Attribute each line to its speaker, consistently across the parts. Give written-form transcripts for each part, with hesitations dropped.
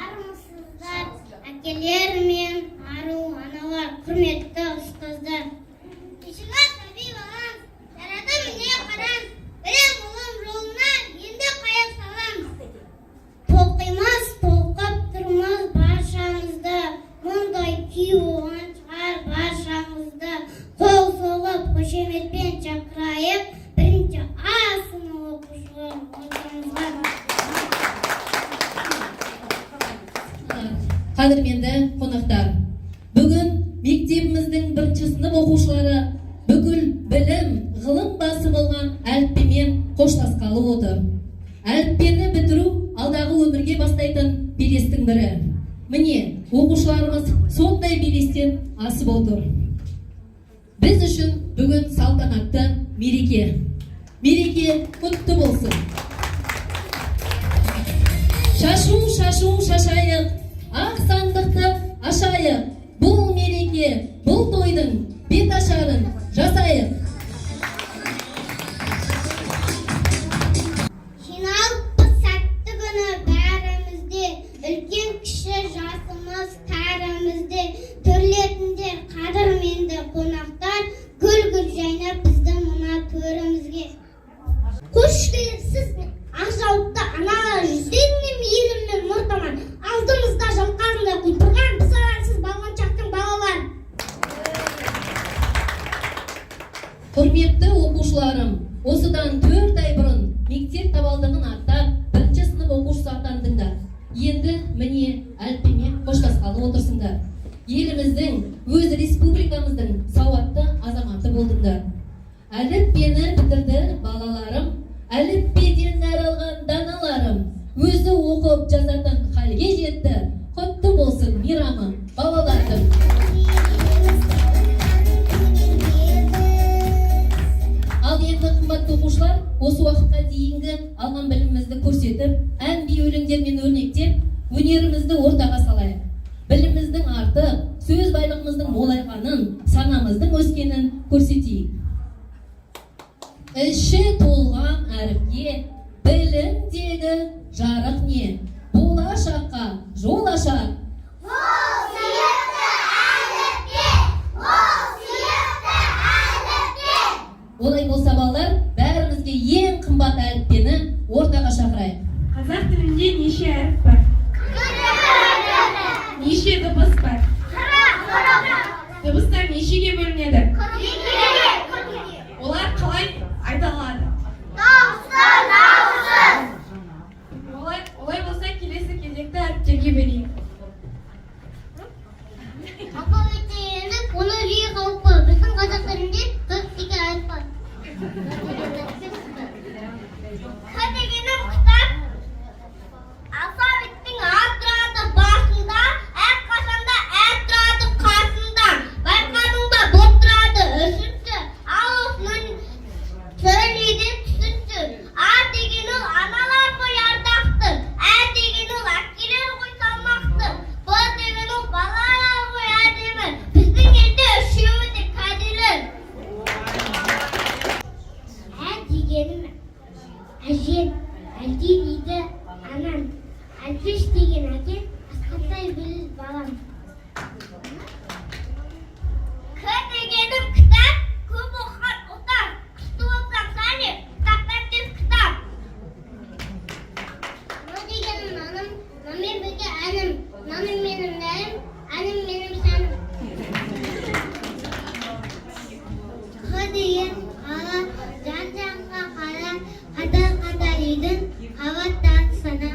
Speaker 1: Армысыздар, әкелер мен ару аналар, құрметті ұстаздар! Кешегі сәби балам, жарады міне қараңыз, білім ғылым жолына енді қайық саламыз. Толқимыз, толқып тұрмыз баршамызды, мұндай күй болған шығар баршаңызды. Қол соғып, қошеметпен шақырайық бірінші А сынып оқушыларын ортамызға.
Speaker 2: Қадірменді қонақтар, бүгін мектебіміздің бірінші сынып оқушылары бүкіл білім, ғылым басы болған әліппемен қоштасқалы отыр. Әліппені бітіру алдағы өмірге бастайтын белестің бірі. Міне, оқушыларымыз сондай белестен асып отыр. Біз үшін бүгін салтанатты мереке. Мереке құтты болсын! Шашу, шашу, шашайық, ақ сандықты ашайық. Бұл мереке, бұл тойдың бет ашарын жасайық.
Speaker 1: Жиналыппыз сәтті күні бәрімізде, үлкен кіші жасымыз кәрімізде, төрлетіндер, қадірменді қонақтар, гүл гүл жайнап біздің мына төрімізге. Қош келіпсіз, ақ жаулықты аналар, жүздеріне мейірім мен нұр тамар, алдымызда жалқандай құлпырған біз алаңсыз балғыншақтың балалары.
Speaker 2: Құрметті оқушыларым, осыдан 4 ай бұрын мектеп табалдырығын аттап, бірінші сынып оқушысы атандыңдар. Енді міне әліппемен қоштасқалы отырсыңдар. Еліміздің, өз республикамыздың сауатты азаматы болдыңдар. Әліппені бітірді балаларым, әліппеден нәр алған даналарым, өзі оқып жазатын халге жетті. Құтты болсын мейрамы балалардың. Ал енді, қымбатты оқушылар, осы уақытқа дейінгі алған білімімізді көрсетіп, ән би өлеңдермен өрнектеп, өнерімізді ортаға салайық. Біліміміздің артып, сөз байлығымыздың молайғанын, санамыздың өскенін көрсетейік. Іші толған әріпке білімдегі жарық не, болашаққа жол ашар.
Speaker 1: Ол сүйікті әліппе! Ол сүйікті әліппе!
Speaker 2: Олай болса, балалар, бәрімізге ең қымбат әліппені ортаға шақырайық.
Speaker 3: Қазақ тілінде неше әріп бар? Неше дыбыс бар? Дыбыстар нешеге бөлінеді? Олар қалай айталады? Олай болса, келесі кезекті әріптерге берейік.
Speaker 1: Алфавитті үйреніп, оны жиі қауып қой. Біздің қазақ тілінде 42 әріп бар. К дегенім кітап. Алфавиттің А тұрады басында, әрқашанда ә тұрады қасында. Байқадың ба, Б тұрады үшінші. Ал осының сыры неден, түсінші. А деген ол аналар ғой ардақты. Ә деген ол әкелер ғой салмақты. Б деген ол балалар ғой әдемі. Біздің елде үшеуі де кәделі. Ә дегенім әжем, әлде дейді анам. Әлпеш деген әкем, асқақтай біл балам. К дегенім кітап, көп оқыған ұтар. Күшті болсаң сәне, кітаптан тез кітап. Н дегенім наным, нанмен бірге әнім. Наным менің нәрім, әнім менің сәнім. Қ деген қала, жан-жаққа қара, қатар-қатар үйдің қабаттарын сана.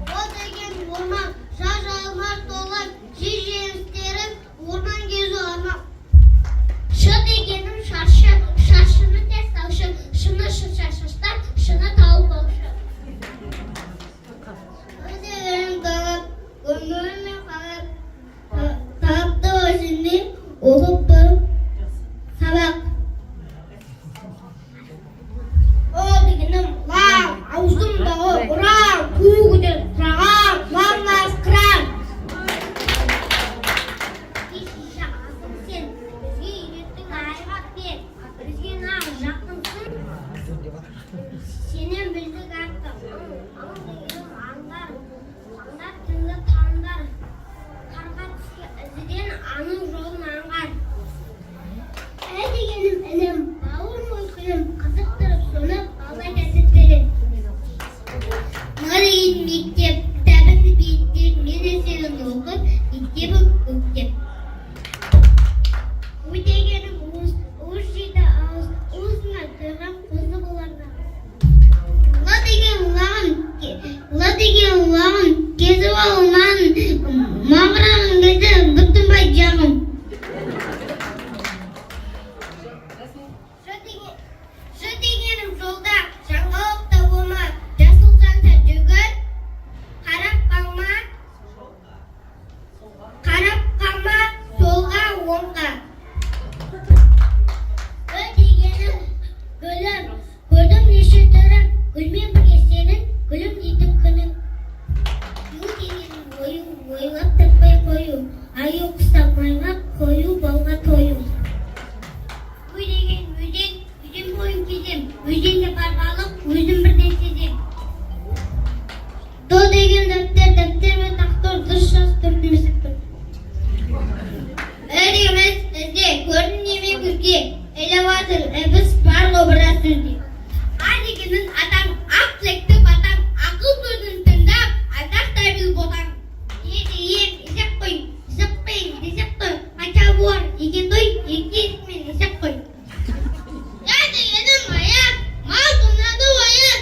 Speaker 1: О деген орман, жаз алма толған, жер жемістерін орман кезу арман. Ш дегенім шаршы, шаршыны тез таушы, шыны шырша шаштан, шыны тауып алшы. Ö дегенім талап, өмір Ойлап таппай қою. Аю құсап маймақ, қою балға тою. Өй деген өзен, өзен бойын кезем. Өзенде бар балық, өзім бірден сезем. До деген дәптер, дәптер мен тақтор, дұрыс жаз, төрт немесе бір. І дегеніміз ізде, көрдің неме көзге, элеватор, ібіс бар ғой біраз сөзде. А дегенің атаң, ақ тілекті батаң, ақыл сөзін тыңдап, ардақтай біл ботаң. Е деген есеп қой, есеп қой, десек қой, қанша болар екен той, екі есікпен есеп қой. Я дегенім аяқ, мал тонады ояқ,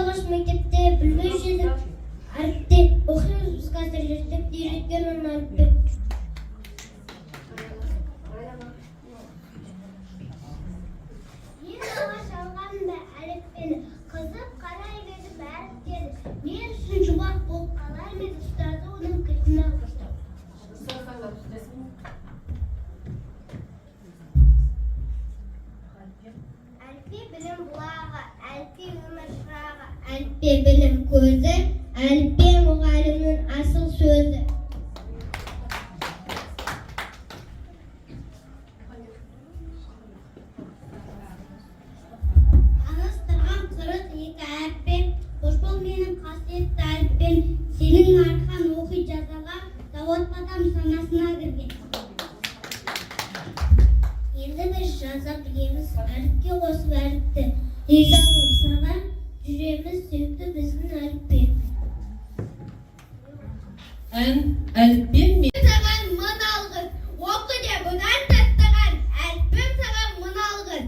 Speaker 1: Алғаш мектепте білмеуші едік әріпте, оқимыз біз қазір зерттеп, үйреткен оны әліппе. Ең алғаш алғанымда әліппені, қызып қарай бердім әріптерді. Мен үшін жұмбақ болып қалар ма еді, ұстазы оның кілтін алғыштап. Әліппе — білім бұлағы, әліппе — өмір шырағы, әліппе — білім көзі, әліппе — мұғалімнің асыл сөзі. Таныстырған 42 әріппен, қош бол, менің қасиетті әліппем. Сенің арқаң оқи жазаға, сауатты адам санасына кірген. Енді біз жаза білеміз, әріпке қосып әріпті. Риза болып саған жүреміз, сүйікті біздің әліппе.
Speaker 2: Ән «Әліппем мен».
Speaker 1: Саған мың алғыс, оқы деп ұнан тастаған, әліппем, саған мың алғыс.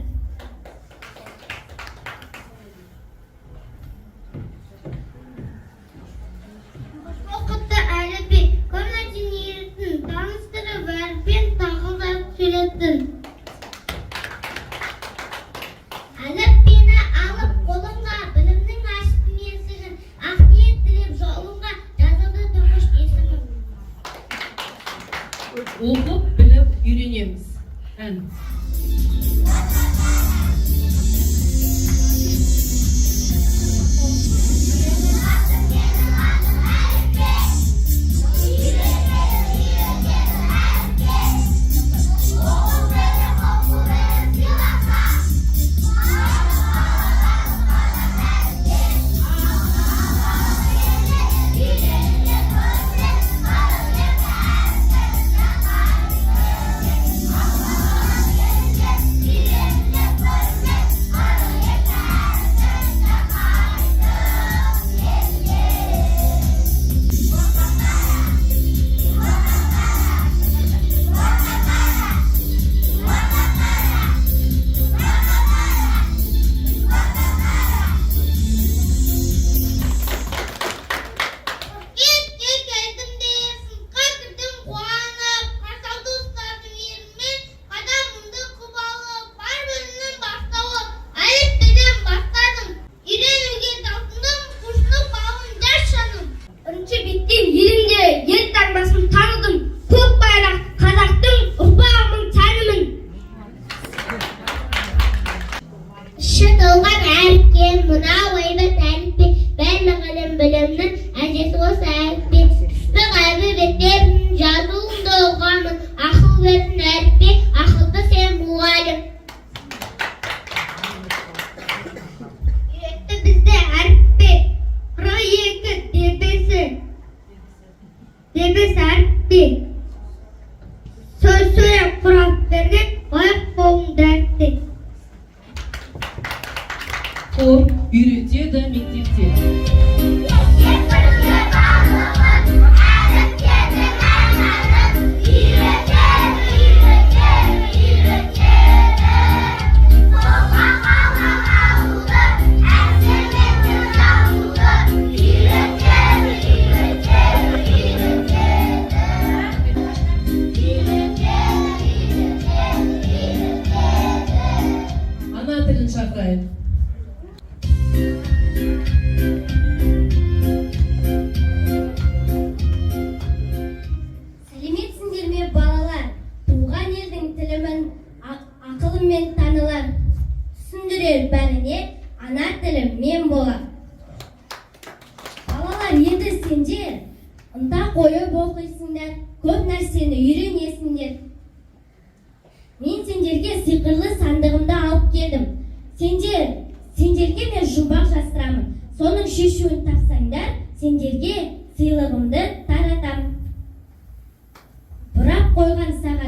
Speaker 1: Оқытты әліппе, көп нәрсені үйреттің, таныстырып әріппен, тағылдап сөйлеттің. Әліппені алып қолыңа, білімнің аштым есігін, ақ ниет тілеп жолыңа, жазылды тұңғыш есімің.
Speaker 2: Оқып, біліп, үйренеміз. Ән.
Speaker 1: Кешке келдім де сыныпқа кірдім қуанып, қарсы алды ұстазым ерінмей, қадамымды құп алып. Бар білімнің бастауы әліппеден бастадым, үйренуге талпындым, құлшынып алдым жас жаным. Бірінші беттен елімде ел таңбасын таныдым, көк байрақ қазақтың, ұрпағымын, сәнімін. Іші толған әріпке, мынау әйбат әліппе, барлық ілім білімнің әжесі осы әліппе. Пысық әрбір беттерін жазуыңды ұғамын, ақыл бердің әліппе, ақылды сен мұғалім. Үйретті бізді әліппе, 42 дербесі, дербес әліппе. Сөз сөйлеп құрап берген, лайық болың дәріпте.
Speaker 2: Хор үйретеді мектепте. Ана тілін шақырайық.
Speaker 1: Сәлеметсіңдер ме, балалар? Туған елдің тілімін, ақылыммен танылар. Түсіндірер бәріне ана тілім мен болар. Балалар, енді сендер ынта қойып оқисыңдар, көп нәрсені үйренесіңдер. Мен сендерге сиқырлы сандығымды алып келдім. Сендерге мен жұмбақ жасырамын. Соның шешуін тапсаңдар, сендерге сыйлығымды таратам. Бұрап қойған сағат.